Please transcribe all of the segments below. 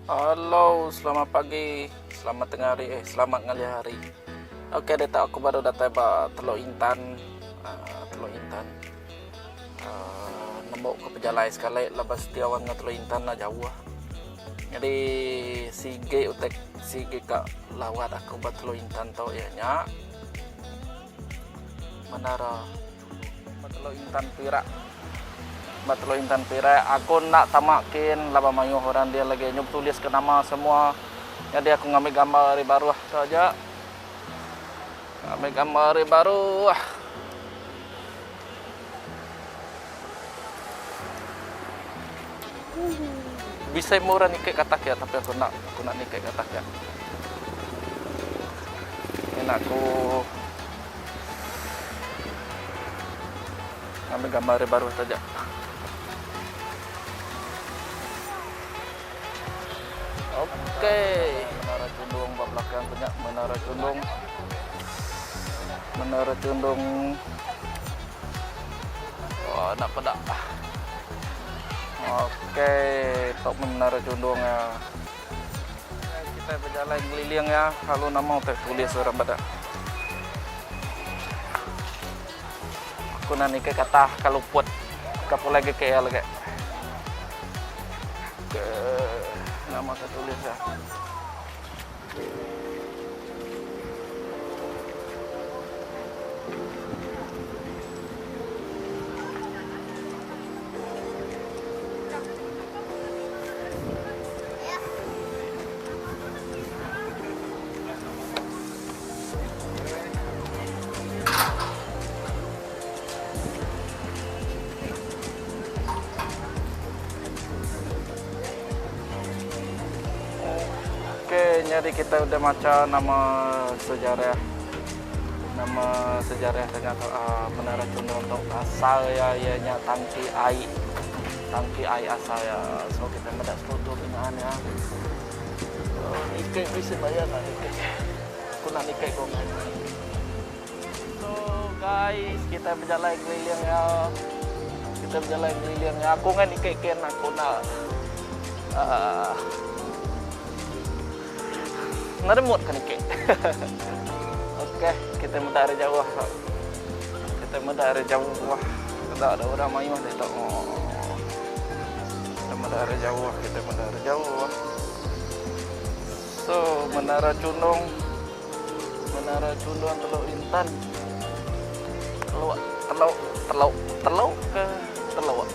Hello, selamat pagi, selamat tengah hari, eh selamat ngalih hari. Okey, ditu aku baru datai ba Teluk Intan, uhh Teluk Intan. Uhh nembu ku pejalai sekali laban Setiawan enggau Teluk Intan enda jauh. Nyadi sigi utai sigi ka lawat aku ba Teluk Intan tu iya nya Menara. Ba Teluk Intan Pirak. Ba Teluk Intan Pirak aku enda tama kin laban mayuh orang dia lagi nyup tulis ke nama semua. Nyadi aku ngambi gambar ari baruh tu aja. Ngambi gambar ari baruh. Bisi meh orang niki ke atas kia tapi aku enda aku enda niki ke atas kia. Mina aku Ngambi gambar ari baruh tu aja. Okey, Menara Chundung ba belakang tu nya Menara Chundung. Menara Chundung. Oh, enda peda. Okey, tu Menara Chundung ya. Kitai bejalai ngeliling iya lalu nama utai tulis orang bada. Aku nan ika kata ka luput ka pulai ke KL age. Ke nama utai tulis iya. Okey, nyadi kita udah macha nama sejarah nama sejarah tengah uh, Menara Chundong tu asal iya iya nya tangki ai. Tangki ai asal iya. So kita meda struktur binaan iya. So niki bisi bayar nak niki. Aku nak niki ko ngai. So guys, kita bejalai keliling iya. Kita bejalai keliling iya. Aku ngai niki kin aku nak uh, Nadai mood ka niki. Okey, kita meda ari jauh. Kita meda ari jauh. Meda ada orang mayuh ditu. Kita meda ari jauh, kita meda ari jauh. So, Menara Chundong. Menara Chundong Teluk Intan. Teluk, teluk, teluk, teluk ke teluk.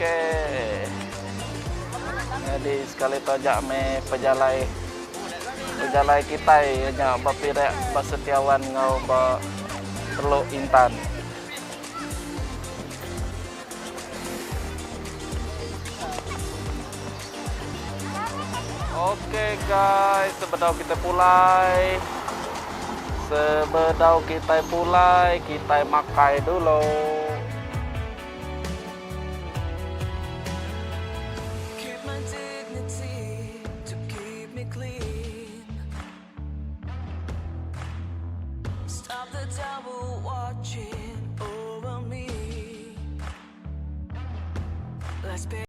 Okey. Jadi sekali tu aja meh pejalai pejalai kitai iya nya ba Pirak ba Setiawan enggau ba Teluk Intan. Okey guys, sebedau kita pulai. Sebedau kita pulai, kita makai dulu.